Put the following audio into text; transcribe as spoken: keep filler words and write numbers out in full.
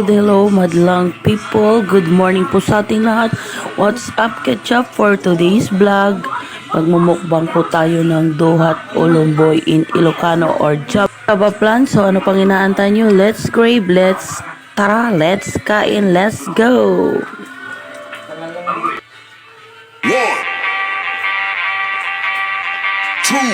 Hello, madlang people. Good morning po sa ating lahat. What's up, ketchup, for today's vlog? Magmumukbang po tayo ng duhat ulumboy in Ilocano or jab-, jaba plan. So, ano pang inaantay nyo? Let's crave, let's tara, let's kain, let's go! One, two,